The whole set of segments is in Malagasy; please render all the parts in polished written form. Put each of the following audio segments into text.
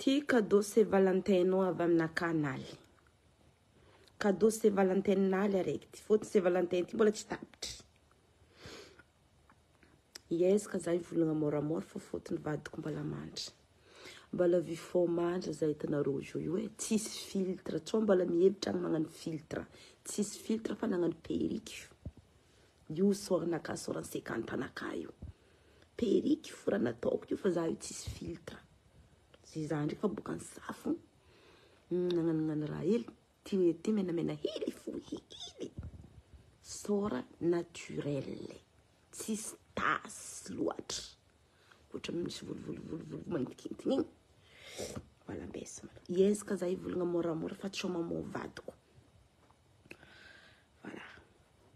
Ty cadeau Saint Valentin nao avy aminakahy Naly. Cadeau Saint Valentin Naly araiky ty. Fôtony Saint Valentin ty mbola tsy tapitry. Hiezaka za hivolagna môramôra fa fôtony vadiko mbola mandry. Mbola vifô mandry za hitanareo zao io e. Tsisy filtre, tsô mbola mihevitra agny magnano filtre. Tsisy filtre fa nagnano perruque. Io sôranakahy, sôran'ny 50 anakahy io. Perruque fo raha nataoko io fa za io tsisy filtre. Zay za ndraiky fa boka nisafo nagnanognano raha hely ty hoe ty menamena hely fo hely. Sôra naturel. Tsisy tasy loatra. Ohatra misy volovolovolovolo maintikintigny igny. Voilà ambesa malôha. Hiezaka za hivolagna môramôra fa tsy homamo vadiko. Voilà.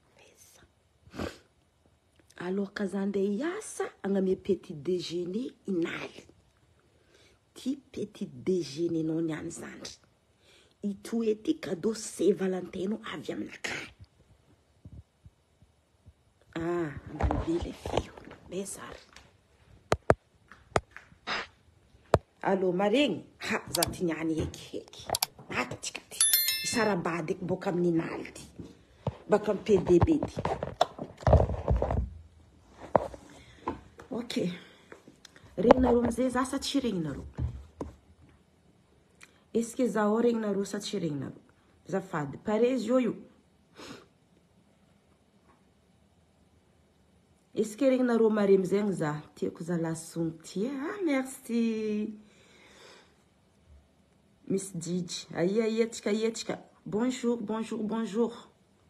Ambesa. Aloka za andeha hiasa agnamia petit déjeuner inaly. Ty petit déjeuner nao niany zandry. Itoe ty cadeau Saint Valentin nao avy aminakahy. Ah, ambany be le feo. Mbesa ary. Allô, maregny? Ha, za ty niany heky heky. Ato tsika ty. Isarabady eky boka amin'ny naly ty. Baka amin'ny PDB ty. Ok. Regninareo amizay za sa tsy regninareo? Est-ce que za ao regninareo sa tsy regninareo? Zafady, pare izy io io. Est-ce que regninareo mare amizegny za? Tiako zalahy sogny ty e. Ah, merci. Misy Jijy. Aia aia tsika aia tsika. Bonjour, bonjour, bonjour.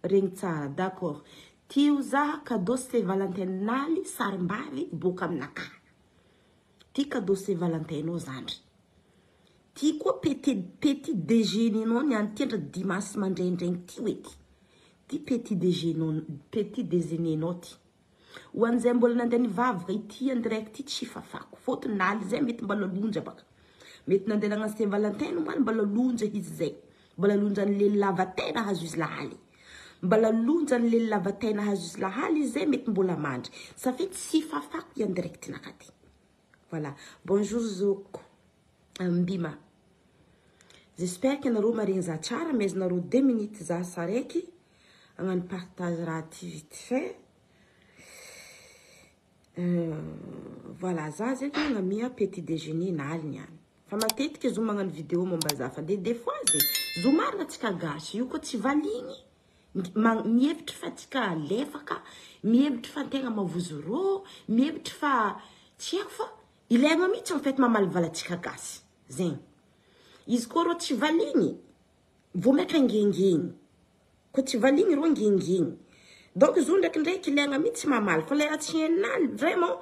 Regny tsara, d'accord. Tio za cadeau Saint Valentin naly sarimbavy boaka aminakahy. Ty cadeau Saint Valentin nao zandry. Ty koa petit petit déjeuner nao niany ty andra dimanche mandraindraigny ty hoe ty. Ty petit déjeuner petit déjeuner nao ty. Ho an'izay mbola nandeha nivavaka ity en direct ity tsy fafako. Fôtony naly zay mety mbola lonja baka. Mety nandeha nagnano Saint Valentin omaly mbola lonja izy zay. Mbola lonja ny lely lava tena hazo izy lahaly. Mbola lonja ny lely lava tena hazo izy lahaly izy zay mety mbola mandry. Ça fait tsy fafako i en direct nakaty. Voilà. Bonjour zoko. Mbima. J'espère que nareo maregny za tsara, amezanareo 2 minutes za saraiky hagnano partage raha ty vite fait. Voilà, za zegny magnamia petit déjeuner naligny any. Fa matetika zo magnano vidéo momba za fa de des fois zegny zo marina tsika gasy io koa tsy valigny mihevitry fa tsika lefaka, mihevitry fa antegna mavozo rô, mihevitry fa tsy haiko fa ilaigna mihitsy en fait mamalivaly antsika gasy zegny. Izy koa rô tsy valigny vao maika angengegny. Koa tsy valigny rô angengegny. Donc zo ndraikindraiky ilaigna mihitsy mamaly fa lera tsy hainao vraiment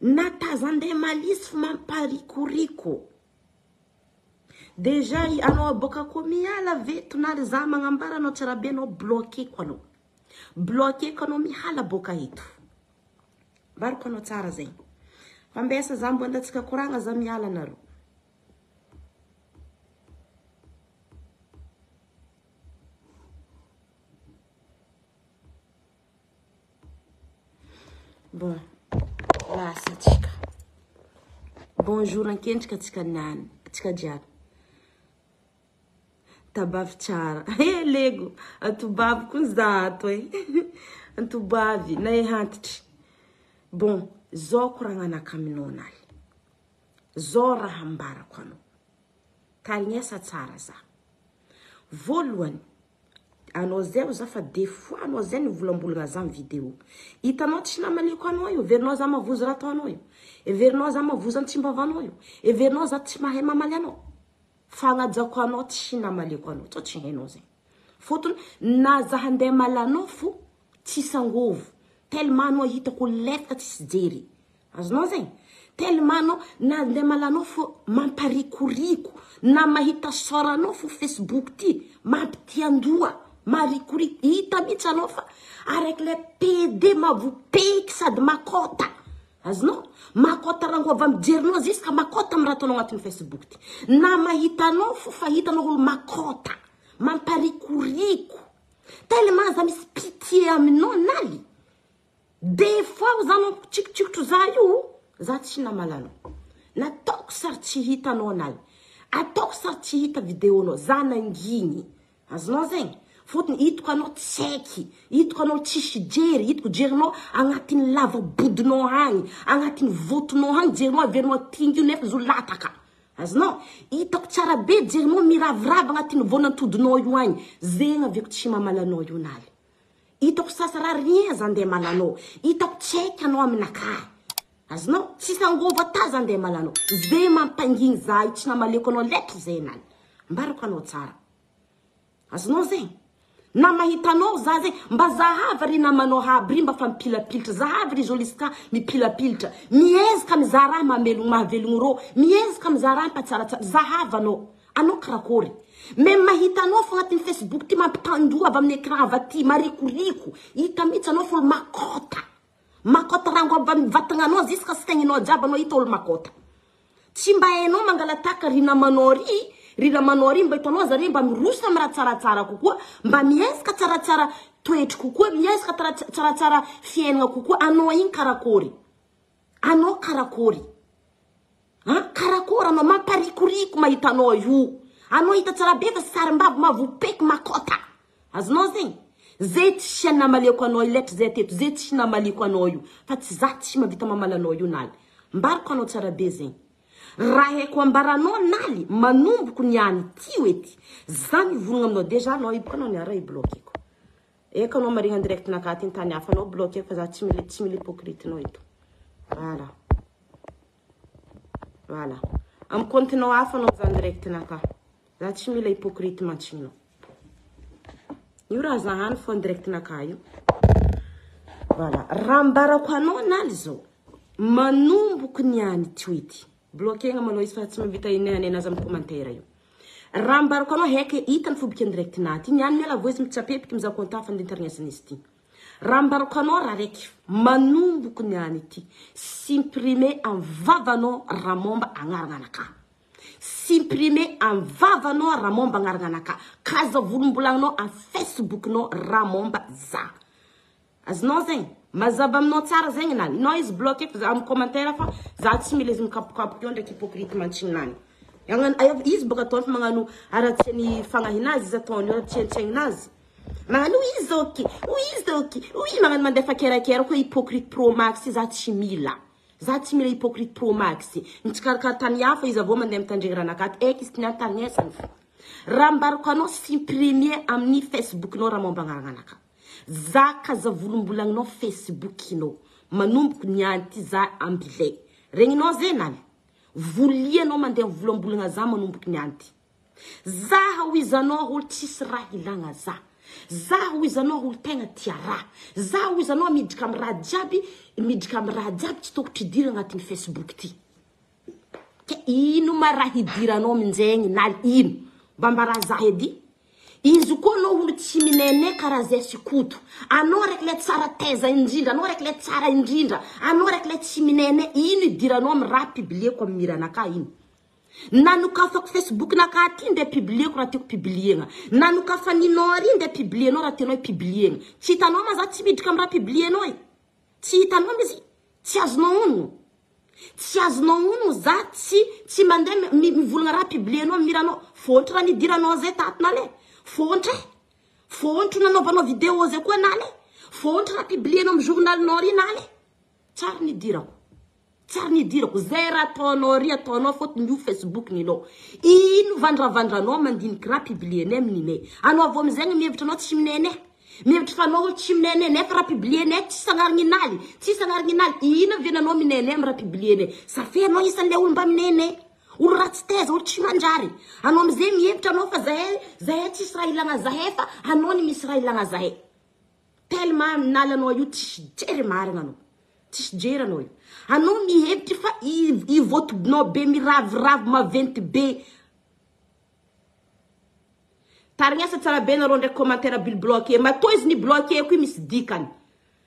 na tazandeha malisy fo mamparikoriko. Déjà anao aboaka koa miala veto na ry za magnambara anao tsara be anao bloqueko anao. Bloqueko anao mihala boaka eto. Ambarako anao tsara zegny. Fa mbesa za mbo andatsika koragna za miala anareo. Bon, lasa tsika. Bonjour ankendrika tsika niany, tsika jiaby. Tabavy tsara. He lego, atobavy koa za ato e. Antobavy na e hantitry. Bon, zao koragnanaka aminao naly. Zao raha ambarako anao. Tarignesa tsara za. Voalohany, anao zay ho za fa des fois anao zay nivolambolagna za amy video. Hitanao tsy namaliako anao io, heverinao za mavozo raha ataonao io. Heverinao za mavozo antsimbavanao io. Heverinao za tsy mahay mamaly anao. Fagnajako anao tsy namaliako anao, tsao tsy hainao zay. Fotony na za handeha malanao fo tsisy angovo. Tellement anao hitako lefaka tsisy jery. Azonao zegny? Tellement anao na andeha malanao fo mamparikoriko na mahita sort anao fo Facebook ty mampitiandoha marikoriko hita mihitsy anao fa araiky le PD mavopeky sady makota azonao makota rango avy mijerinao ziska makota amy raha ataonao agnatin'ny Facebook ty na mahita anao fo fa hitanao olo makota mamparikoriko tellement za misy pitié aminao naly Des fois za mampitsikotsikotra za io, za tsy namaly anao. Nataoko sary tsy hita anao naly. Ataoko sary tsy hita video nao. Za nangigny. Azonao zegny? Fotony hitako anao tsaiky, hitako anao tsisy jery, hitako jerinao agnatin'ny lava-bodinao agny, agnatin'ny votonao agny jerinao averinao atingy io nefa zo lataka. Azonao? Hitako tsara be jerinao miraviravy agnatin'ny voan'antodinao io agny. Zegny aveko tsy mamaly anao io naly. Hitako sasa raha rien za ndeha malanao. Hitako tsaiky anao aminakahy. Azonao? Tsisy angôvo ata za ndeha malanao. Ze mampangigny za io tsy namaliako anao lettre zay naly. Ambarako anao tsara. Azonao zegny? Na mahita anao za zegny, mba zahava ry namanao aby ry mba fa mipilapilitra, zahava ry Joliska mipilapilitra, miezaka mizaha raha mamelogno mahavelogno rô, miezaka mizaha raha mpatsaratsara, zahava anao. Anao karakory? Même mahita anao fô agnatin'ny Facebook ty mampitandoha avy amin'ny écran avy aty, marikoriko, hita mihitsy anao fô olo makôta. Makôta rango avy amin'ny vatagnanao jusqu'à saigninao jiaby anao hita olo makôta. Tsy mba hainao mangalataka ry namanao ry, ry namanao ry mba hitanao zare mba miroso amin'ny raha tsaratsara kokoa, mba miezaka tsaratsara toetry kokoa, miezaka tsaratsara fiainana kokoa, anao igny karakory? Anao karakory? An, karakory anao? Mamparikoriko mahita anao io. Anao hita tsara be fa sarimbavy mavopeky makota. Azonao zegny? Zay tsy namaliako anao io letry zay teto, zay tsy namaliako anao io. Fa tsy za tsy mavita mamaly anao io naly. Ambarako anao tsara be zegny. Raha haiko ambaranao naly, manomboko niany ty hoe ty. Za mivolagna aminao deja anao io boka anao niara i-bloqueko. Eka anao marigna en direct nakahy ty tany hafa anao bloqueko fa za tsy mila tsy mila hypocrite nao eto. Voilà. Voilà. Am compte nao hafa anao za en direct nakahy. Za tsy mila hypocrite mantsinao. Io raha zahany fo en direct nakahy io. Voilà. Raha ambarako anao naly zao. Manomboko niany tweet. Bloquena malôha izy fa tsy mahavita inenanena azy amin'ny commentaire io. Raha ambarako anao heke hita ny fobiky en direct nahy ty. Niany miala voa izy mitsapepiky mizaha compte hafa ny internet izy ty. Raha ambarako anao raha raiky manomboko niany ity. Supprimer amin'ny vavanao raha momba agnarana anakahy. Supprimer amin'ny vavanao raha momba agnarana anakahy. Kaza volombolagnanao amin'ny Facebook-nao raha momba za. Azonao zegny? Mazava aminao tsara zegny na non izy bloqué fa za amin'ny commentaire fa za tsy mila izy mikapokapoka eo ndraiky hypocrite mantsinany. Izy bôka ataony fa magnano aratsian'ny fagnahinazy izy ataony io aratsian-tsaignazy. Magnano izy ok, izy ok, oui magnano mandefa kerakera koa hypocrite pro max za tsy mila. Za tsy mila hypocrite pro max. Mitsikarakara tany hafa izy avao mandeha mitandregny raha nakaty. Eky izy tiany tagnesany fo. Raha ambarako anao supprimer amin'ny Facebook-nao raha momba agnarana Za kaza volombolagninao Facebook-inao. Manomboko niany ty za ambile. Regninao ze naly? Volianao mandeha mivolambolagna za manomboky niany ty. Za hoizanao olo tsisy raha ilagna za. Za hoizanao olo tegna tia raha. Za hoizanao miditra amy raha jiaby, miditra amy raha jiaby tsy tokotry idirana agnatin'ny Facebook ty. Ke ino ma raha hidiranao aminjegny naly ino? Mba mbara za edy. Izy koa anao olo tsy minene karaha zay sy Koto. Anao raiky le tsara taiza indrindra, anao raiky le tsara indrindra, anao raiky le tsy minene, ino idiranao amy raha publieko amy miranakahy ino? Nanokafako Facebook nakahy aty nde publieko raha tiako publiena. Nanokafaninao ary nde publienao raha tianao publiena. Tsy hitanao ma za tsy miditra amy raha publienao e. Tsy hitanao mizy, tsy azonao onona. Tsy azonao onona za tsy tsy mandeha mivolagna raha publienao amy miranao. Fôntro raha nidiranao zay tato nale. Fôntro e. Fôntro nanaovanao vidéo zay koa nale. Fôntro raha publienao amy journalinao ry nale. Tsary nidirako. Tsary nidirako. Zay raha ataonao ry ataonao fôtony io Facebook ninao. Ino vandravandranao mandiniky raha publienay amininay. Anao avy amizay mihevitra anao tsy minene. Mihevitra fa anao tsy minene nefa raha publienay tsy sagnarignin'aly. Tsy sagnarignin'aly. Ino avy anao minene amy raha publienay. Sa fe anao isan'le olo mba minene. Olo ratsy taiza, olo tsy manjary. Anao amizay mihevitra anao fa zahay zahay tsisy raha ilagna zahay fa anao ny misy raha ilagna zahay. Tellement naly anao io tsisy jery marina anao. Tsisy jery anao io. Anao mihevitry fa i votonao be miraviravy maventy be. Tarignasa tsara be nareo ndraiky commentaire bil bloqué. Matoa izy ni bloqué ko io misy dikany.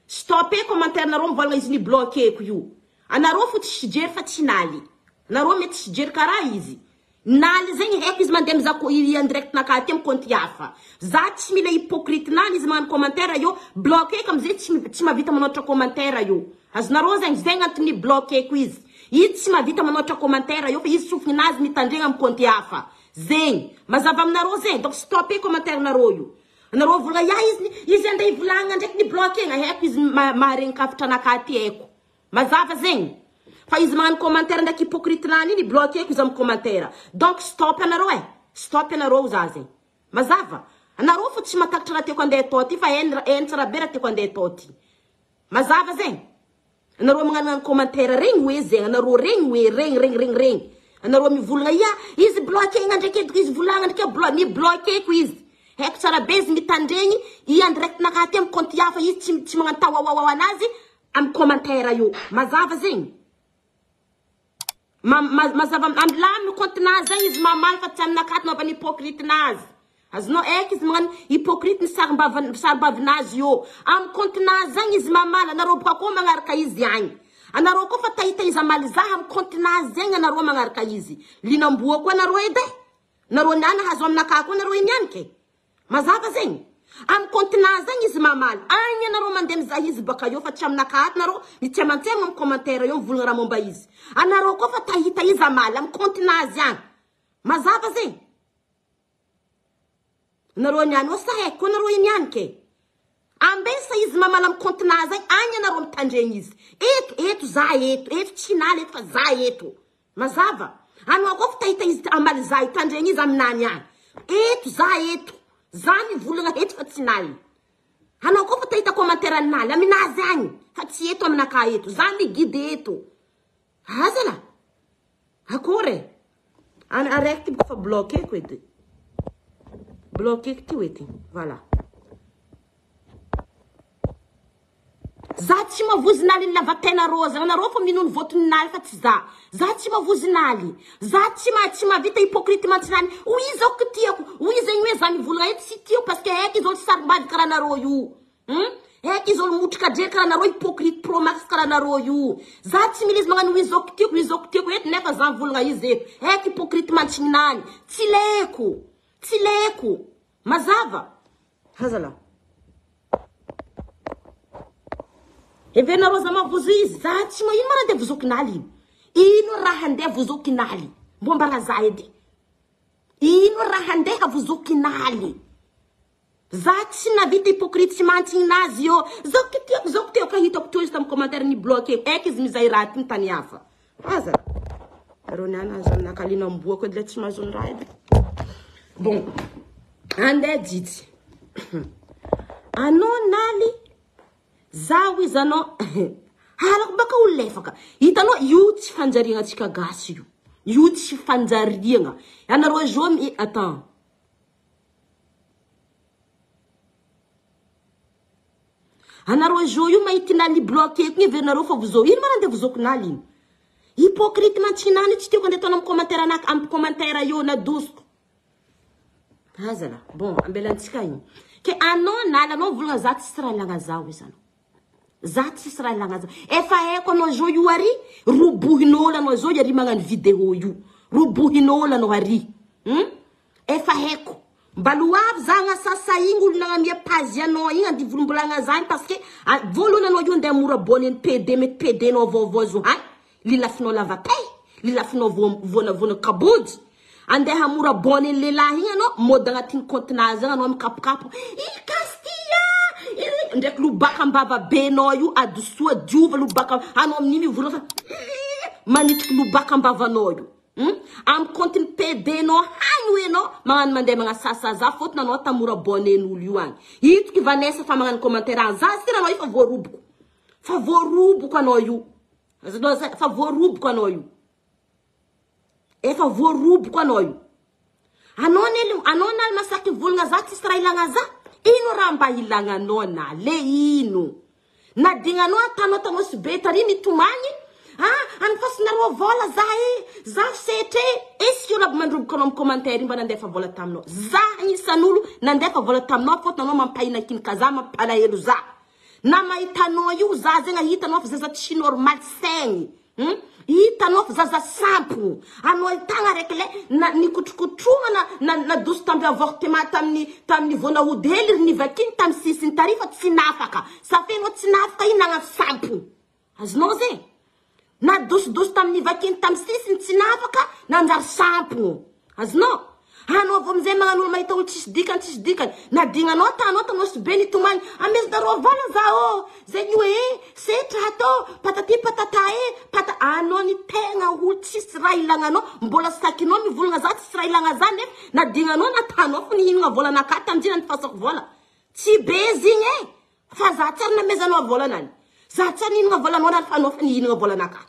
Stoppé commentaire nareo mivolagna izy ni bloqué ko io. Anareo fo tsisy jery fa tsy naly. Nareo mety tsy jery karaha izy. Naly zegny haiko izy mandeha mizaha en direct nakahy aty amy compte hafa. Za tsy mila hypocrite nany izy magnano commentaire io bloqué ko amizay tsy tsy mahavita manoratra commentaire io. Azonareo zegny zegny antony bloqué ko izy. Izy tsy mahavita manoatra commentaire eo fa izy sofininazy mitandregna amy compte hafa. Zegny. Mazava aminareo zegny. Donc stoppez commentaire nareo io. Anareo volagna ya izy izy andeha hivolagna ndraiky ni bloquer-na haiko izy maharegny kafitra anakahy ty haiko. Mazava zegny. Fa izy magnano commentaire ndraiky hypocrite nany iny bloquer-ko izy amy commentaire. Donc stop anareo e. Stop anareo za zegny. Mazava. Anareo fo tsy matakatra raha tiako andeha atao ty fa hainy hainy tsara be raha tiako andeha atao ty. Mazava zegny. Anareo magnano commentaire regny hoe zegny anareo regny hoe regny regny regny regny. Anareo mivolagna ia izy bloquer-na ndraiky eto izy volagna ndraiky blo mi bloquer-ko izy. Haiko tsara be izy mitandregny i en direct nakahy ty amy compte hafa izy tsy tsy magnano tawawawa anazy amy commentaire io. Mazava zegny. Ma ma mazava am lamy compte nazy zay izy mamaly fa tsy aminakahy anaovany hypocrite nazy. Azonao eky izy magnano hypocrite ny sarim-bava sarim-bavinazy io. Amy compte nazy zagny izy mamaly anareo boka koa magnaraka izy agny. Anareo koa fa tahita izy hamaly za amy compte nazy zegny anareo magnaraka izy. Linamboa koa anareo edy e. Nareo niany hazo aminakahy koa nareo iny ke. Mazava zegny. Amy compte nazy agny izy mamaly. Agny anareo mandeha mizaha izy baka eo fa tsy aminakahy ato nareo mitsemantsema amy commentaire eo mivolagna raha momba izy. Anareo koa fa tahita izy hamaly amy compte nazy agny. Mazava zegny. Nareo niany osa haiko koa nareo iny ihany ke. Ambesa izy mamaly amy compte nazy agny, agny anareo mitandregny izy. Eto, eto za eto, eto tsy naly eto fa za eto. Mazava. Anao koa fa tahita izy hamaly za hitandregny izy aminany agny. Eto za eto. Za mivolagna eto fa tsy naly. Anao koa fa tahita commentaire naly aminazy agny fa tsy eto aminakahy eto. Za miguide eto. Azala. Akory e. Any araiky ty boka fa bloquer-ko edy. Bloquer-ko ty ety. Voilà. Za tsy mavozy naly ny lavatenareo zany anareo fa minono voton'ny naly fa tsy za. Za tsy mavozy naly. Za tsy ma tsy mahavita hypocrite mantsinany. Ho izy ako tiako. Ho izy zegny hoe za mivolagna eto tsy tiako parce que haiko izy olo sarombady karaha anareo io. Haiko izy olo motrika dre karaha anareo hypocrite pro max karaha anareo io. Za tsy mila izy magnano ho izy ako tiako, izy ako tiako eto nefa za mivolagna izy eto. Haiko hypocrite mantsinany. Tsy leko. Tsy leko. Mazava. Hazala. Heverinareo za mavozo izy. Za tsy ma ino ma raha andeha vozoko naly ino. Ino raha andeha vozoko naly. Mbo mbara za edy. Ino raha andeha vozoko naly. Za tsy navita hypocrite tsy mantsigny nazy io. Zao tiako, zao tiako ka hitako teo izy tamin'ny commentaire ni bloqué. Eky izy mizay raha ty tany hafa. Aza. Reo niany aza nakalina amboako edy le tsy mahazo ny raha edy. Bon. Andeha jijy. Anao naly zaho izy anao halako baka ho lefaka. Hitanao io tsy fanjariagna antsika gasy io. Io tsy fanjariagna. Anareo zo mi attends. Anareo zo io mahita naly bloqué ko heverinareo fa vozo. Ino ma nandeha vozoko naly iny? Hypocrite mantsinany tsy tiako andeha ataonao amin'ny commentaire anaka amin'ny commentaire io na dosiko. Azala. Bon, ambelantsika igny. Ke anao naly anao volagna za tsisy raha ilagna zaho izy anao. Za tsisy raha ilagna zaho. Efa haiko anao zo io ary robohin'olo anao zo ary magnano vidéo io. Robohin'olo anao ary. Efa haiko. Mba loavy za agnasasa igny olo nagnamia page anao igny andy volombolagna zany parce que voalohany anao io andeha mora bonne ny PD mety PD nao vaovao zo hay. Lilafinao lava tay, lilafinao voanavoana kabojy. Andeha mora bonne ny lehilahy igny anao mody agnatin'ny compte-nazy agny anao mikapokapo. I Castilla! Ndraiky lobaka ambava be nao io adosoa diova lobaka anao amin'iny mivolagna fa manitriky lobaka ambavanao io. Amy compte ny PD nao hagny hoe anao magnano mandeha magnasasa za fôtony anao tamora bonne n'olo io agny. Itoky Vanessa fa magnano commentaire agny. Za sira anao io fa voaroboko. Fa voaroboko anao io. Azonao zay fa voaroboko anao io. Efa voaroboko anao io. Anao nely anao naly masaky volagna za tsisy raha ilagna za. Ino raha mba ilagna anao na le ino? Nadignanao atanao tanao sy be tary mitomagny. Ah, any fasinareo vola za e. Za setre. Est-ce que olo aby mandroboka anao amin'ny commentaire mba nandefa vola taminao? Za agnisan'olo nandefa vola taminao fôtony anao mampahinakinika za, mampalahelo za. Na mahitanao io za zegny hitanao fa zaza tsy normal saigny. Hitanao fa zaza sampogno. Anao hitagna araiky le na nikotrokotrogna na na nadoso tamby avortement tamin'ny tamin'ny voanahody hely ry nivakiny tamin'ny sisiny tary fa tsy nafaka. Sa fe anao tsy nafaka iny nagnano sampogno. Azonao zegny? Nadosidoso tamin'ny vakiny tamin'ny sisiny tsy nafaka nanjary sampogno. Azonao? Anao avy amizay magnano olo mahita olo tsisy dikany tsisy dikany. Nadignanao tanao tanosy be nitomany. Amezanareo vola za ô. Zegny hoe e, setra atao, patati patata e, pata anao ny tegna olo tsisy raha ilagnanao, mbola sakinao mivolagna za tsisy raha ilagna za nefa nadignanao natanao fo nihinagna volanakahy tamin'izay nandifasako vola. Tsy be zigny e. Fa za tsy ary namezanao volanany. Za tsy ary nihinagna volanao ary fa anao fa nihinagna volanakahy.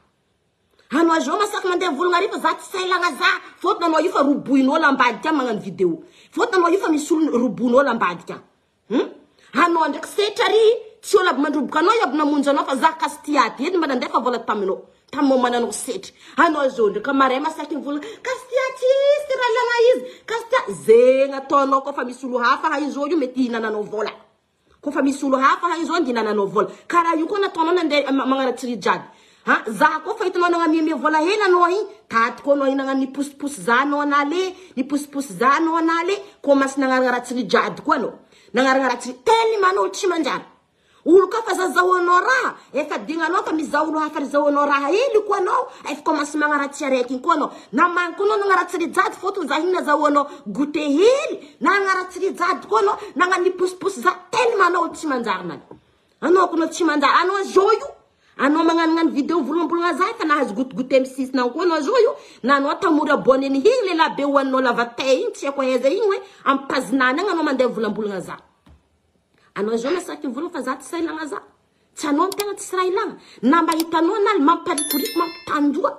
Anao zao masaky mandeha volagna ary fa za tsy sahy ilagna za. Fôtony anao io fa robohin'olo ambadika any magnano vidéo. Fôtony anao io fa misy olo robohin'olo ambadika any. Hum? Anao ndraiky setra ary tsy olo aby mandroboka anao io aby namonjy anao fa za kasy ty ady edy mba nandefa vola taminao. Tamin'ny moment nanao setra. Anao zao ndraiky maray masaky mivolagna kasy ty tsisy raha ilagna izy. Kasy ty zegny ataonao koa fa misy olo hafa hay zao io mety hihinananao vola. Koa fa misy olo hafa hay zao andinananao vola. Karaha io koa nataonao nandeha magnaratsy rijady. Ha za koa fa hitanao nagnamiamia vola hely anao igny, tato koa anao igny nagnano niposiposy za anao anale, niposiposy za anao anale, commence nagnaratsy rijady koa anao. Nagnaratsy tellement anao tsy manjary. Olo koa fa zazahoanao raha, efa dignanao fa mizaha olo hafa rizahoanao raha hely koa anao, efa commence magnaratsy araiky igny koa anao. Namagny koa anao nagnaratsy rijady fôtony za igny nazahoanao goûter hely, nagnaratsy rijady koa anao, nagnano niposiposy za tellement anao tsy manjary man. Anao koa anao tsy manjary, anao zao io, anao magnanognano vidéo mivolagnavolagna za efa nahazo goûter goûter amy sisinao koa anao zao io, na anao tamory abonné igny lehilahy be hoaninao lava tay igny tsy haiko aiza igny hoe amy pazinany agny anao mandeha mivolambolagna za. Anao zao masaky mivolagna fa za tsy sahy ilagna za. Tsy anao ny tegna tsisy raha ilagna. Na mba hitanao na mamparikoriko mampitandoha.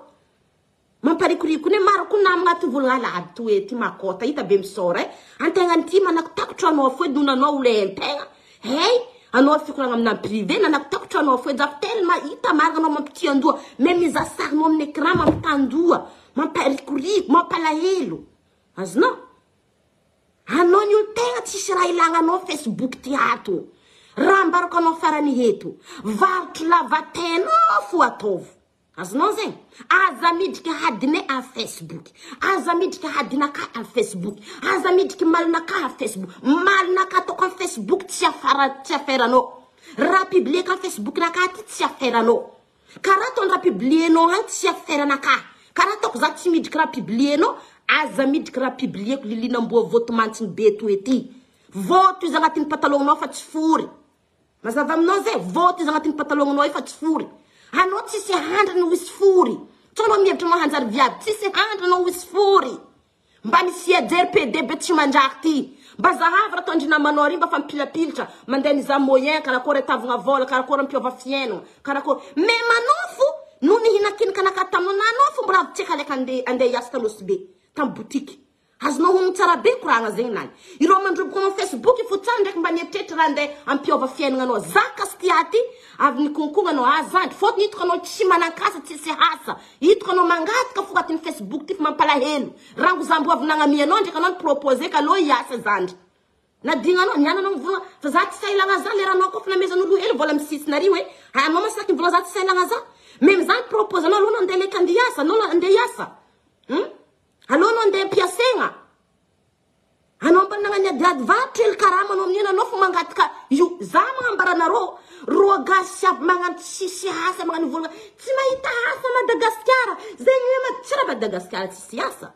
Mamparikoriko ny maro koa namagna ato volagna ala ato e ty makota hita be misôra e. Antegna ty manakotakotro anao fo edy nonanao olo entegna. Hey, anao fikoragna amina privé nanakotakotro anao fo edy za tellement hita marina anao mampitiandoha. Mais mizaha sarinao amin'ny écran mampitandoha, mamparikoriko, mampalahelo. Azonao? Anao ny olo tegna tsisy raha ilagna anao Facebook ty ato. Raha ambarako anao farany eto. Varotro lava tenao fo ataovo. Azonao zegny? Aza midriky hadine a Facebook. Aza midriky hadinaka a Facebook. Aza midriky malinaka a Facebook. Malinaka ataoko a Facebook tsy afara tsy aferanao. Raha publieko a Facebook naka ty tsy aferanao. Karaha ataony raha publienao agny tsy aferanaka. Karaha ataoko za tsy midriky raha publienao, aza midriky raha publieko lilinamboa votomantsiny be to ety. Voto izy agnatin'ny patalognanao fa tsy fory. Mazava aminao zay, voto izy agnatin'ny patalognanao io fa tsy fory. Anao tsisy handrana ho isy fory. Tsy anao mihevitra anao hanjary viavy, tsisy handrana ho isy fory. Mba misia jery PD be tsy manjary ty. Mba zahava raha ataondry namanao ry mba fa mipilapilitra, mandeha mizaha moyen karakory atavagna vola, karakory ampiova fiainagna, karakory. Mais manofo no nihinakinaka naka taminao, nanofo mbola avy tsy aleka andeha andeha hiasa ta Nosy Be, tam boutique. Azonao honogno tsara be koragna zegny nany. Ireo mandroboka anao Facebook fo tsara ndraiky mba nieritreritra raha andeha ampiova fiainagna anao. Za kasy ty aty avy nikonkogna anao ah zandry fôtony hitako anao tsy manankasa tsisy asa. Hitako anao mangataka fo agnatin'ny Facebook ty fa mampalahelo. Rango za mbo avy nagnamia anao ndraiky anao ni-proposer ka alô hiasa zandry. Nadignanao, niany anao mivolagna fa za tsy sahy ilagna za leranao koa fa namezan'olo hely vola misisina ary hoe anao masaky mivolagna za tsy sahy ilagna za. Meme za ni-propose anao alô anao andeha leka andeha hiasa, anao andeha hiasa. Hum? Aleo anao andeha ampiasegna. Anao mba nagnano adiady varotra hely karama anao amin'io anao fo mangataka io. Za magnambara anareo roa gasy aby magnano tsisy asa magnano volagna tsy mahita asa Madagasikara. Zegny hoe tsy raha Madagasikara tsisy asa.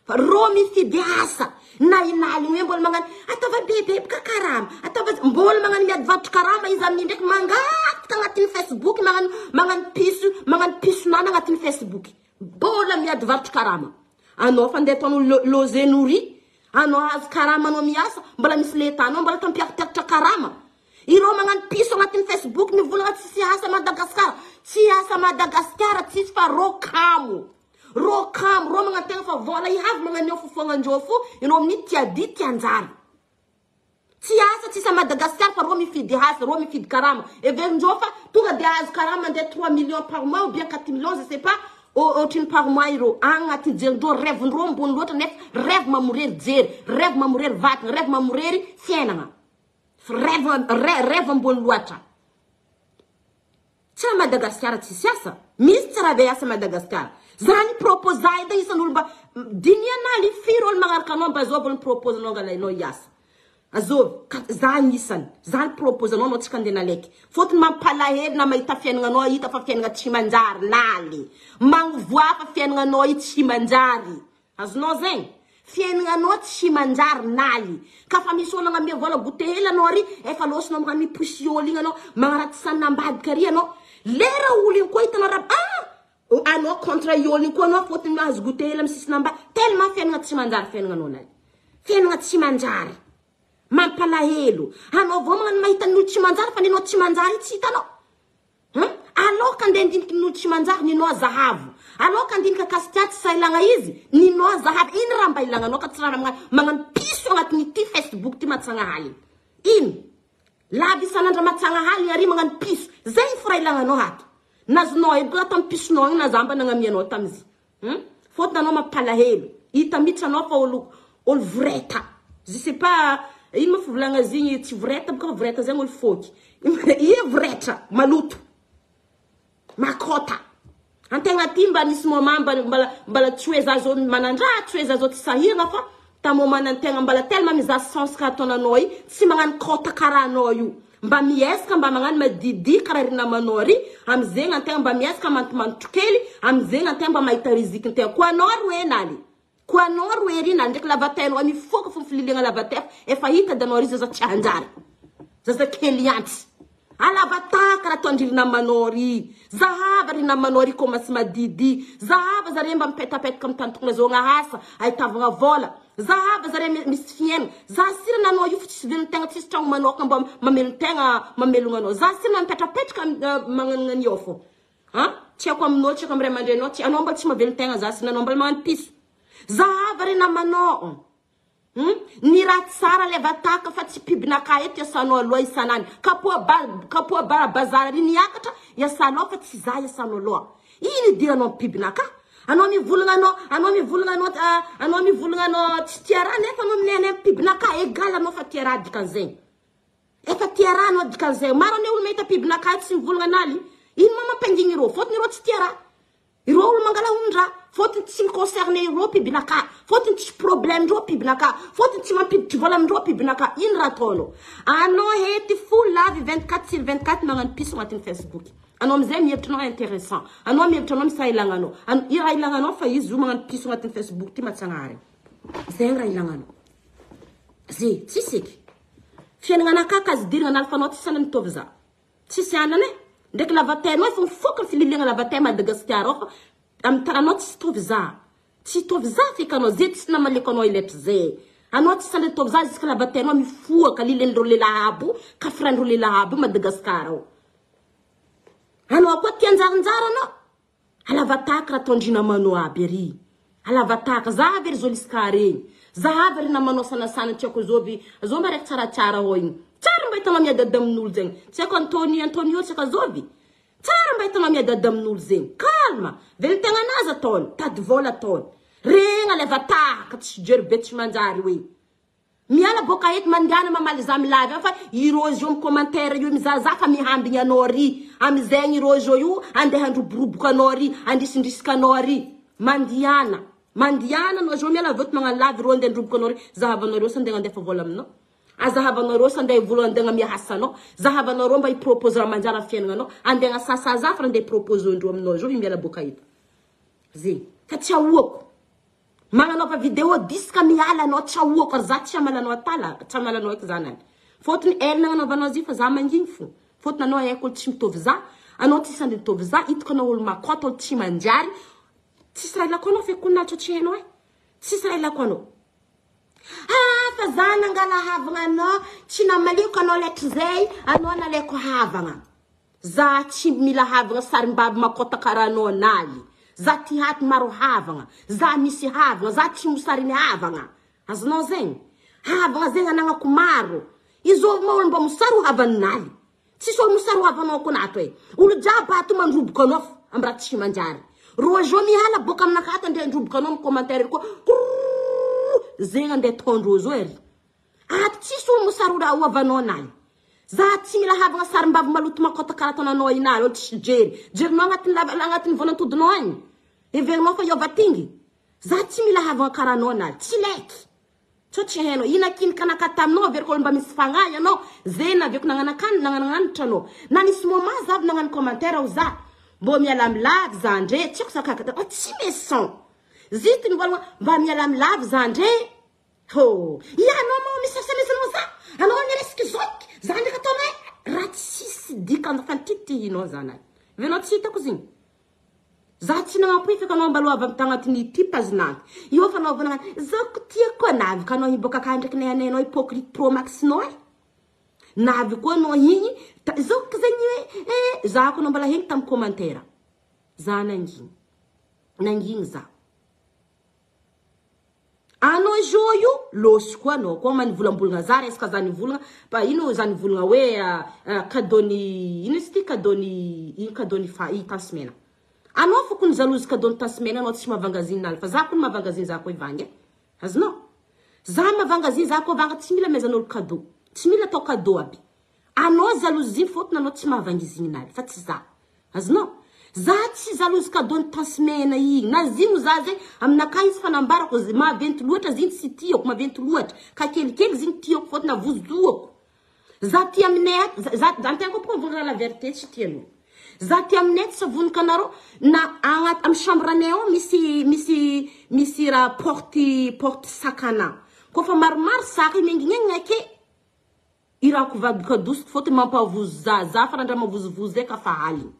Fa rô mifidy asa na inaligny hoe mbola magnano ataova bebe boka karama ataova mbola magnano miady varotra karama izy amin'iny ndraiky mangataka agnatin'ny Facebook magnano magnano piso magnano pisonana agnatin'ny Facebook. Mbola miady varotra karama. Anao fa ndeha ataonao loze nourri. Anao ahazo karama anao miasa, mbola misy leta anao mbola tampiakitiakitra karama. Ireo magnano piso agnatin'ny Facebook mivolagna tsisy asa Madagascar. Tsy asa Madagascar tsisy fa rô kamo. Rô kamo, rô magnantegna fa vola ihavy magnanio fofoagnandreo fo, enao amin'iny tia dihy tia anjara. Tsy asa tsisy a Madagascar fa reo mifidy asa, reo mifidy karama. Heverindreo fa tonga dia ahazo karama mandeha 3 millions par mois ou bien 4 millions je sais pas ohatrino par mois ireo. Agnatin'ny jerindreo rêve-ndreo ambony loatra nefa rêve mamorery jery, rêve mamorery vatana, rêve mamorery fiainagna. Rêve rêve ambony loatra. Tsy raha Madagascar tsisy asa. Misy tsy raha be asa Madagascar. Zany propose edy isan'olo mba dinihana ali firy olo magnaraka anao mba zao vao ny propose anao angalainao hiasa. Azovy? Ka za agnisany. Za ny propose anao anao tsy ka andeha nalaiky. Fôtony mampalahelo na mahita fiaignana anao hita fa fiaignana tsy manjary laly. Magnovoà fa fiaignana anao io tsy manjary. Azonao zegny? Fiaignana anao tsy manjary laly. Ka fa misy olo agnamia vola goûter hely anao ary efa lôsinao magnano miposy olo igny anao, magnaratsy sanina ambadika ary anao. Lera olo igny koa hitanao raha ah! Anao contre i olo igny koa anao fôtony mahazo goûter hely amy sisiny ambany. Tellement fiaignana tsy manjary fiaignana anao laly. Fiaignana tsy manjary. Mampalahelo. Anao vao magnano mahita ny olo tsy manjary fa nenao tsy manjary io tsy hitanao. Hum? Aloka andeha handiniky ny olo tsy manjary ninao zahavo. Aloka handinika Castia tsy sahy ilagna izy ninao zahavo. Ino raha mba ilagna anao ka tsy raha magnano magnano piso agnatin'ity Facebook ty matsagnahaly. Ino? Lava isan'andro matsagnahaly ary magnano piso. Zay fo raha ilagna anao ato. Nazonao edy koa tamy pisonao agny na za mba nagnamianao tamizy. Hum? Fôtony anao mampalahelo. Hita mihitsy anao fa olo olo voreta. Je sais pas ino ma fivolagna azy igny tsy voreta boka fa voreta zegny olo fôky. Ie voretra, maloto. Makôta. Antegna aty mba nisy moment mba mbala mbala tsy hoe za zao manandraha, tsy hoe za zao tsy sahiragna fa ta moment antegna mbala tellement mizaha sens karaha ataonanao i, tsy magnano kôta karaha anao io. Mba miezaka mba magnano madididy karaha ry namanao ry, amizegny antegna mba miezaka mantomantotro kely, amizegny antegna mba mahita riziky ntegna. Koa anao roe naly, koa anao roe ry naly ndraiky lavatenao mifoka fo fililiagna lavatefa efa hita edy anao ry zaza tsy hanjary, zaza kely antsy. Alava taha karaha ataondry ry namanao ry, zahava ry namanao ry komasy madidy, zahava zare mba mipetapetaka amy tany tokony azahoagna asa, ahitavagna vôla. Zahava zare misy fiainana. Za sira nanao io fa tsisy velon-tegna tsisy tragno manokana mba mamelon-tegna mamelogna anao. Za sira mipetrapetraka magnano an'io fô. A? Tsy haiko aminao, tsy haiko amin'ny ray aman-dreninao, tsy anao mbola tsy mahavelon-tegna za sira anao mbola magnano piso. Zahava re namanao. Hum? Ny raha tsara le vataka fa tsy pibinaka eto iasanao aloha isan'andro. Kapoa ba kapoa ba bazary ary niakatra iasanao fa tsy za iasanao aloha. Ino idiranao am pibinaka? Anao mivolagna anao, anao mivolagna anao, anao mivolagna anao tsy tia raha nefa anao minenay am pibinaka egal anao fa tia raha dikan'izegny. Efa tia raha anao dikan'izay. Maro anie olo mahita pibinaka tsy mivolagna analy. Ino ma mampangigny ireo? Fôtony ireo tsy tia raha. Ireo olo mangala olon-draha. Fôtony tsy mi-concerne ireo pibinaka. Fôtony tsy problème ndreo pibinaka. Fôtony tsy mampiditry vola amindreo pibinaka. Ino raha ataonao? Anao hety fo lavy 24 sur 24 magnano piso agnatin'ny Facebook. Anao amizay mihevitra anao intéressant. Anao mihevitra anao misy raha ilagna anao. I raha ilagna anao fa izy io magnano piso agnatin'ny Facebook ty matsagnahary. Zay raha ilagna anao. Ze, tsisy eky. Fiainagna anakahy ka azo idiragna analifanao tsisy anany mitovy za. Tsisy anany e. Ndraiky lavatenao efa mifoka ny fililiagna lavatin Madagasikara ao fa amin'ny tananao tsisy tovy za. Tsy hitovy za feky anao ze tsy namaliako anao iletry ze. Anao tsy sandry hitovy za jusque lavatenao mifoaka lilen'ireo lehilahy aby io, kafirain'ireo lehilahy aby io Madagasikara ao. Anao koa tia njarinjary anao. Alavataka raha ataondry namanao aby ary. Alavataka. Za avy ry Zoliska regny. Za avy ry namanao sanasana tsy haiko zovy. Zao mba raiky tsaratsara hao igny. Tsara mba hitanao miadady amin'olo zegny. Tsy haiko Antonio Antonio tsy haiko azovy. Tsara mba hitanao miadady amin'olo zegny. Calme. Velon-tegna anazy ataony. Tady vola ataony. Regny alavataka tsy jery be tsy manjary hoe. Miala boka eto mandehana mamaly za milave fa i Rose io am commentaire io mizahazaha fa mihambigny anao ry amizegny i Rose io andeha handroboroboka anao ry andrisindrisika anao ry mandiana mandiana anao zao miala avy eto magnano live reo andeha handroboka anao ry zahavanareo sa andeha handefa vola aminao azahavanareo sa andeha hivola andeha hagnamia asa anao zahavanareo mba hi-propose raha manjary am fiaignananao andeha hagnasasa za fa andeha hi-propose ndreo aminao zao miala boka eto zegny fa tsy ahoako Magnanaova vidéo disque miala anao tsy ahoako ary za tsy hamaly anao atala tsy hamaly anao eky za nany fôtony ela nagnanaovanao azy io fa za mangigny fo fôtony anao haiko olo tsy mitovy za anao tsisy andro mitovy za hitako anao olo makôta olo tsy manjary tsisy raha ilako anao feky ko nacho tsy hainao e tsisy raha ilako anao ah fa za nangala havagna anao tsy namaliko anao letry zay anao nalaiko havagna Za tsy mila havagna sarimbavy makota karaha anao naly. Za ty haty maro havagna. Za misy havagna. Za tsy mosariny havagna. Azonao zegny? Havagna zegny anagnako maro. Izôvy ma olo mba mosary ho havan'i naly. Tsisy olo mosary ho havanao kony ato e. Olo jiaby ato mandroboka anao fo am raha tsy manjary. Rô zô miala boka aminakahy ato andeha handroboka anao am commentaire koa. Krrrr zegny andeha ataondrô zô ery. Ato tsisy olo mosary ho havanao naly. Za tsy mila havagna sarimbavy maloto makota karaha ataonanao iny alo tsy jery. Jerinao agnatin'ny lava agnatin'ny volan-todinao agny. Heverinao fa hiova tingy. Za tsy mila havagna karaha anao naly. Tsy laiky. Sao tsy hainao. Ina kinikanaka taminao averiko olo mba misy fagnahy anao. Zay naviako nagnanakan nagnananitra anao. Na nisy moment za avy nagnano commentaire ao za. Mbô miala milavy za ndre tsy haiko za kaka oh, tsy meson. Zity mivolagna mba miala milavy za ndre. Ho, ia anao moa misy SMS anao za. Anao miresaky zoky. Za ndraiky ataonay raha tsisy dikany fa titihinao zanay. Venao tsy hitako zigny. Za tsy nagnampy feky anao mbalo avy avy tagnatin'ny ity pazinany. Io fanaovana zako tiako navy ka anao hiboaka akany ndraiky nay anao hypocrite pro max nao e. Navy koa anao igny zoko zegny hoe eh za koa anao mbola hegny tamin'ny commentaire. Za nangigny. Nangigny za. Anao zo io lôsy koa anao koa manivolambolagna za resaka za nivolagna fa ino za nivolagna hoe cadeau ny ino izy ty cadeau ny ino cadeau ny fa i Tansimena. Anao foko ny jalouse cadeau ny Tansimena anao tsy mahavangaziny naly fa za koa ny mahavangaziny za koa hivangy e. Azonao? Za mahavangaziny za koa vanga tsy mila amezan'olo cadeau. Tsy mila atao cadeau aby. Anao jalousie fôtony anao tsy mahavangizigny naly fa tsy za. Azonao? Za tsy jalouse cadeau ny Tansimena igny. Na zigny za zegny aminakahy izy fa nambarako maventy loatra zigny tsy tiako maventy loatra. Ka kelikely zigny tiako fôtony avozoako. Za ty aminay ato za za antegna koa bôka mivolagna la vérité tsy tian'olo. Za ty aminay ato tsy avonika anareo na agnaty amy chambre anay ao misy misy misy raha porte porte sakana. Kôfa maromaro saka igny miengignengina ake irako vadiko adosiko fôtony mampavozo za za fa randra mavozovozo zay ka fa aligny.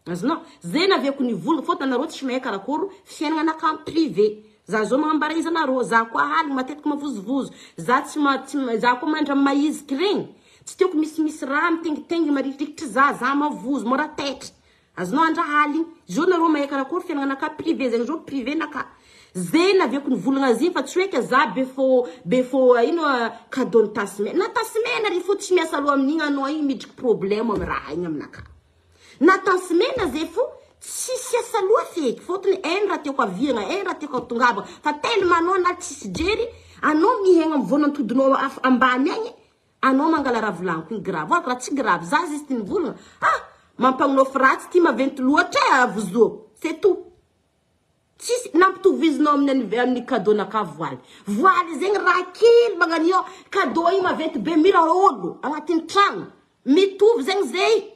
Azonao? Zay naviako nivolagna fôtony anareo tsy mahay karakory fiaignana anakahy en privé. Za zao magnambara izy anareo, za koa aligny matetiky mavozovozo. Za tsy ma tsy za koa mandry amy mahiziky regny. Tsy tiako misimisy raha mitengitenginy marikirikitry za, za mavozo, mora taitry. Azonao andra aligny. Zao nareo mahay karakory fiaignana anakahy privé zegny zao privé nakahy. Zay naviako nivolagna azy igny fa tsy hoe ka za be fô be fô ino cadeau ny Tasimena. Na Tasimena ry fô tsy miasa loha amin'igny anao igny midriky problème amy raha igny aminakahy. Na Tasimena zay fô tsisy asa loha feky fôtony hainy raha tiako aviagna, hainy raha tiako atongavagna fa tellement anao na tsisy jery anao mihegna amy voan'antodinao ambany agny anao mangala raha volagniko igny grave alors raha tsy grave za juste nivolagna ah mampagnonofy ratsy ty maventy loatra e avozoako c'est tout. Tsisy nampitovizinao amin'ny amin'ny cadeau naka voaly. Voaly zegny raha kely magnanio cadeau io maventy be mira olo agnatin'ny tragno. Mitovy zegny zay.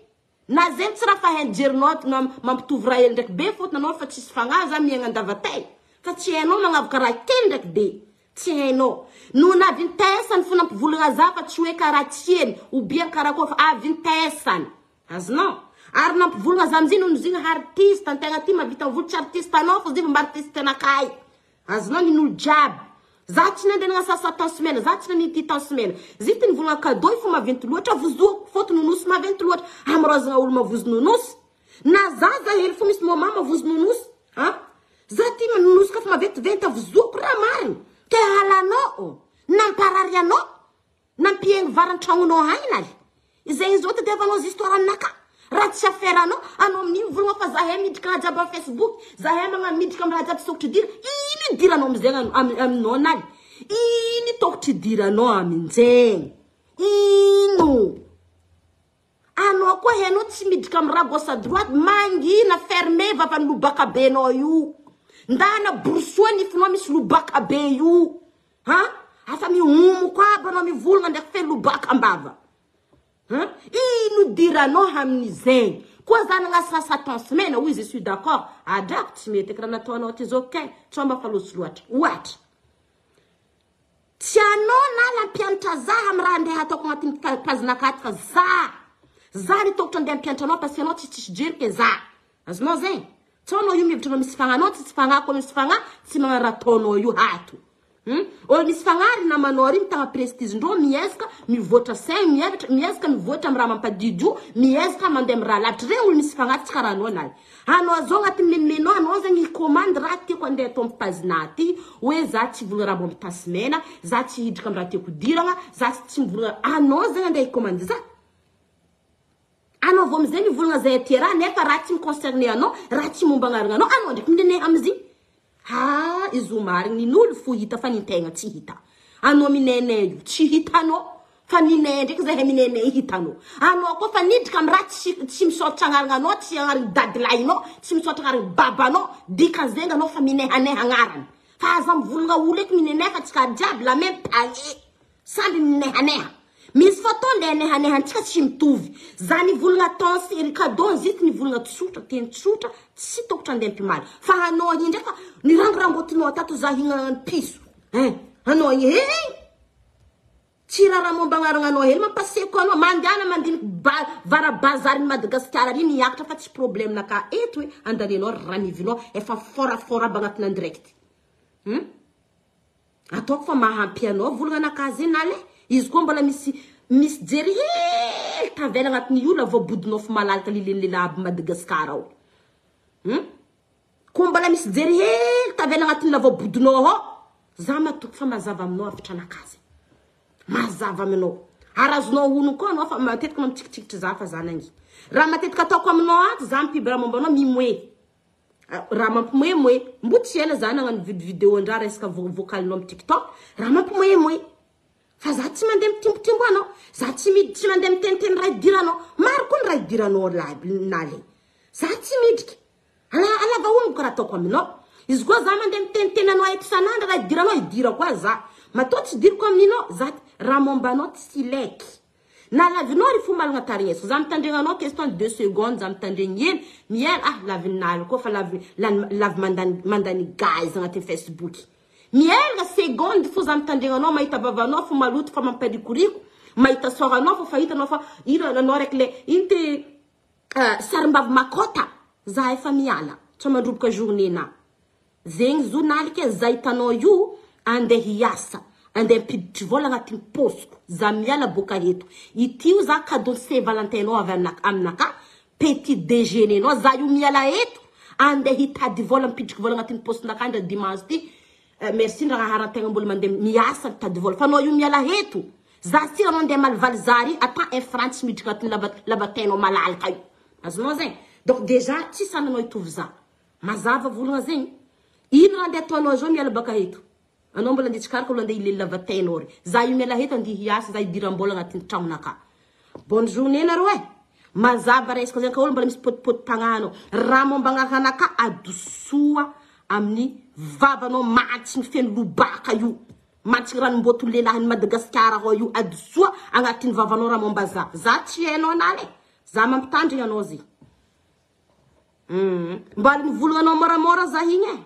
Na zegny tsy raha fa hainy jerinao na mampitovy raha hely ndraiky be fôtony anao fa tsisy fagnahy za miaigna andavatay. Fa tsy hainao magnavaka raha kely ndraiky be. Tsy hainao. Noho ny havintesany fo nampivolagna za fa tsy hoe karaha tsieny ou bien karakory fa havintesany. Azonao? Ary nampivolagna za amizay noho zigny artiste antegna ty mahavita vola tsy artiste anao fa zay mba artiste anakahy. Azonao nin'olo jiaby. Za tsy nandeha nagnasasa tansimena, za tsy nanity tansimena. Zay ty nivolagna cadeau io fa maventy loatra vozoako fôtony nonosy maventy loatra. Amorôzagna olo mavozo nonosy. Na za za hely fo misy moment mavozo nonosy. Ha? Za ty nonosy ka fa maventiventy avozoako raha marigny. Ke halanao, namparary anao. Nampihaino vary an-tragnonao agny lahy. Izay izao tadiavanao histoire aminakahy. Raha tsy affaire anao, anao amin'igny mivolagna fa zahay miditra raha jiaby amin'ny Facebook, zahay magnano miditra amin'ny raha jiaby tsy tokotry idirana. Ino idiranao amizegny aminao naly? Ino tokotry idiranao aminjegny? Ino? Anao koa hainao tsy miditra amin'ny raha gauche à droite, mangina, ferme vavan'ny lobaka benao io. Ndana borosoa nifinao misy lobaka be io. Ha? Afa mihomoko aby anao mivolagna ndraiky fe lobaka ambava. Ha? Ino idiranao amin'izegny? Koa za nagnasasa tansimena, oui je suis d'accord. Adrako tsy mety eky raha nataonao ty zao kay, tsao mba fa loso loatra. Ohatra. Tsy anao na lampianatra za amy raha andeha ataoko agnatin'ny pazinakahy fa za. Za ny tokotry andeha ampianatra anao parce que anao tsy tsisy jery ke za. Azonao zegny? Tsao anao io mihevitra anao misy fagnahy, anao tsisy fagnahy koa misy fagnahy tsy magnano raha ataonao io ato. Olo misy fagnahy ry namanao ry mitagna prestige ndreo miezaka mivoatra saigny, miezaka miezaka mivoatra amy raha mampadidy io, miezaka mandeha amy raha lavitra. Regny olo misy fagnahy tsy karaha anao naly. Anao zao agnatin'ny menomenao anao zegny hi-commande raha tiako andeha atao amy page-na aty hoe za tsy hivolagna raha mbo mitasy mena, za tsy hidriky amy raha tiako hidiragna, za tsy mivolagna, anao zegny andeha hi-commande za. Anao vao amizay mivolagna zay aty raha nefa raha tsy mi-concerne anao, raha tsy momba agnarana anao, anao ndraiky minene amizigny. Ha, izy marigny nin'olo fo hita fa nintegna tsy hita. Anao minene io tsy hitanao fa ninay ndraiky zahay minene hitanao. Anao koa fa niditra amy raha tsy tsy misaotra agnarana anao, tsy agnarana dadilahinao, tsy misaotra agnarana babanao, dikan'izegny anao fa minehaneha agnarana. Fa aza mivolagna olo eky mineneha fa tsika jiaby la même panier. Samby minehaneha. Misy fotoana le anehanehantsika tsy mitovy. Za nivolagna tons ry cadeau zity nivolagna tsotra, teny tsotra, tsy tokotry andeha ampimaly. Fa anao igny ndraiky fa nirangorangotinao tato za hihinana piso. Hein, anao igny hey! Tsy raharaha momba agnaragnanao hely mampaseko anao. Mandehana mandiniky ba vara-bazarin'i Madagasikara ary miakatra fa tsy problème naka eto e. Andanianao ranivinao efa fort fort aby agnatin'ny en direct. Hum? Ataoko fa mahampy anao volagna anakahy zegny na le izy koa mbola misy misy jery hely tavela agnatin'ny io la vao bodinao fo malalaka lilen'ny lehilahy aby Madagascar ao. Hum? Koa mbola misy jery hely tavela agnatin'ny la vao bodinao ao. Za matoky fa mazava aminao hafatra anakahy zegny. Mazava aminao. Ary azonao honogno koa anao fa matetika anao mitsikitrikitry za fa za nangy. Raha matetika ataoko aminao ato za mipibra momba anao mimoe. Raha mampimoemoe. Mbo tsy ela za nagnano vidéo ndra resaka vocalinao am TikTok. Raha mampimoemoe. Fa za tsy mandeha mitimbotimbo anao. Za tsy mid tsy mandeha miteniteny raha idiranao. Maro koa ny raha idiranao nale. Za tsy midriky. Ala alava honoko raha ataoko aminao. Izy koa za mandeha miteniteny anao eto isan'andro raha idiranao idirako azy za. Matoa tsy idiriko amininao za raha momba anao tsy ilaiky. Na lavinao ry fo malagna tarehy za mitandregna anao question de 2 secondes za mitandregny hely miela ah laviny naly koa fa lavy lavy mandany mandany gaz agnatin'ny facebook miela seconde fo za mitandregna anao mahita vavanao fo maloto fa mamparikoriko mahita soranao fo fa hitanao fa ino anao raiky le ino ty Sarimbavy makota za efa miala tsy mandroboka journée na zegny zo nalika za hitanao io andeha hiasa andeha ampiditry vola agnatin'ny paosiko za miala boka eto ity io za cadeau saint valentin nao avy aminaka petit déjeuner nao za io miala eto andeha hitady vola ampidriky vola agnatin'ny paosinaka ndra dimanche ty Merci ndraharantegna mbola mandeha miasa mitady vola fa anao io miala eto za sira anao andeha malivaly zary ata un franc tsy miditra agnatin'ny lava lavatenao malalaka io azonao zegny donc déjà tsy sananao hitovy za mazava volagna zegny ino raha andeha ataonao zao miala baka eto anao mbola andeha tsikaraka olo andeha hilely lavatenao ry za io miala eto andeha hiasa za hidiram-bola agnatin'ny tragnonaka bonne journée nareo e mazava resaka zegny ka olo mbola misy potipotim-pagnano raha momba agnaranaka adosoa Amin'ny vavanao mantsy feno lobaka io mantsy ranomboto lelahin'i Madagasikara ao io adisoa agnatin'ny vavanao raha momba za za tsy hainao anala e za mampitandrigna anao ze mba nivolagna anao moramora za igny e.